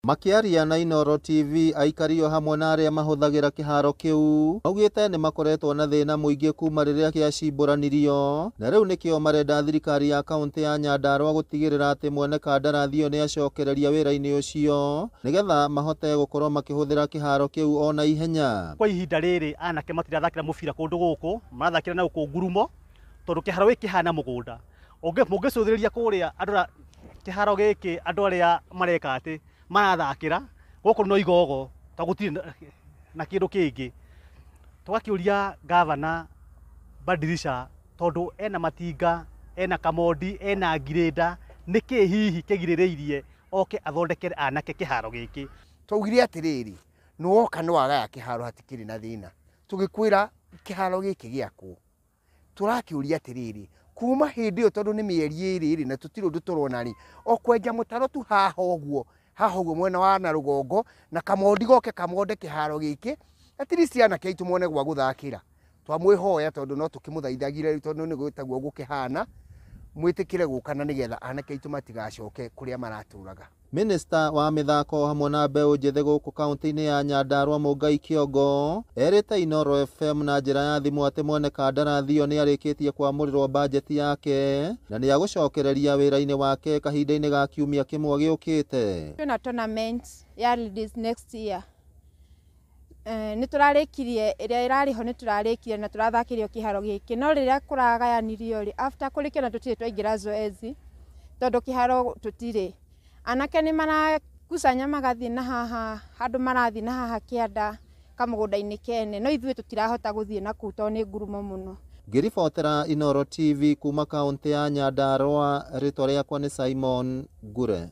Makĩaria na Inooro TV, aikari o hamwe na arĩa mahũthagĩra kĩharo kĩu maugĩte nĩ makoretwo na thĩna mũingĩ kuma rĩrĩa gĩacimbũranirio, na rĩu nĩkĩo marenda thirikari ya kaũntĩ ya Nyandarua gũtigĩrĩra atĩ mwene kandarathi ĩyo nĩ acokereria wĩra-inĩ ũcio nĩgetha mahote gũkorwo makĩhũthĩra kĩharo kĩu o na ihenya. Kwa ihinda rĩrĩ anake matirathakĩra mũbira kũndũ gũkũ, marathakĩra na gũkũ ngurumo tondũ kĩharo gĩkĩ kĩhana mũgũnda. Mũngĩcũthĩrĩria kũrĩa andũ kĩharo gĩkĩ andũ arĩa mareka atĩ marathakĩra gũkũ no igogo ta gũtirĩ na kĩndũ kĩngĩ. Tũgakĩũria gavana Badilisha tondũ ena matinga, ena kamondi, ena ngirĩnda, nĩkĩ hihi kĩgirĩrĩirie oke athondekere anake kĩharo gĩkĩ? Twaugire atĩrĩrĩ, nĩwoka nĩwagaya kĩharo hatikĩrĩ na thĩna, tũgĩkwĩra kĩharo gĩkĩ gĩakwo. Tũrakĩũria atĩrĩrĩ, kuma hĩndĩ ĩyo tondũ nĩ mĩeri ĩrĩ rĩ na tũtirĩ ũndũ tũrona rĩ, o kwenja mũtaro tu haha ũguo, haha ũguo mwena wa na rũgongo, na kamondi goke kamonde kĩharo gĩkĩ, at least anake aitũ mone gwa gũthakĩra. Twamwĩhoya tondũ no tũkĩmũthaithagire rĩu tondũ nĩ gwĩtagwo gũkĩhana, mwĩtĩkĩre gũka na nĩgetha anake aitũ matigacoke kũrĩa maratũraga. Minista wa mĩthako hamwe na mbeũ njĩthĩ gũkũ kaũntĩ-inĩ ya Nyandarua Mũngai Kĩongo erĩte Inooro FM na njĩra ya thimũ atĩ mwene kandarathi ĩyo nĩ arĩkĩtie kwamũrĩrwo bajeti yake na nĩ agũcokereria wĩra-inĩ wake kahinda-inĩ ga kiumia kĩmwe gĩũkĩte. Twĩna tournament ya ladies next year. Nĩ tũrarĩkirie ĩrĩa ĩrarĩ ho, nĩ tũrarĩkirie na tũrathakĩrio kĩharo gĩkĩ, no rĩrĩa kũragayanirio rĩ, after kũrĩkia na tũtirĩ twaingĩra zoezi tondũ kĩharo tũtirĩ. Anake nĩ marakusanya magathiĩ na haha handũ marathiĩ na haha kĩanda kamũgũnda-inĩ kene, no ithuĩ tũtirahota gũthiĩ na kũu tondũ nĩ ngurumo mũno. Ngĩribotera Inooro TV kuma kaũntĩ ya Nyandarua, rĩtwa rĩakwa nĩ Simon Ngure.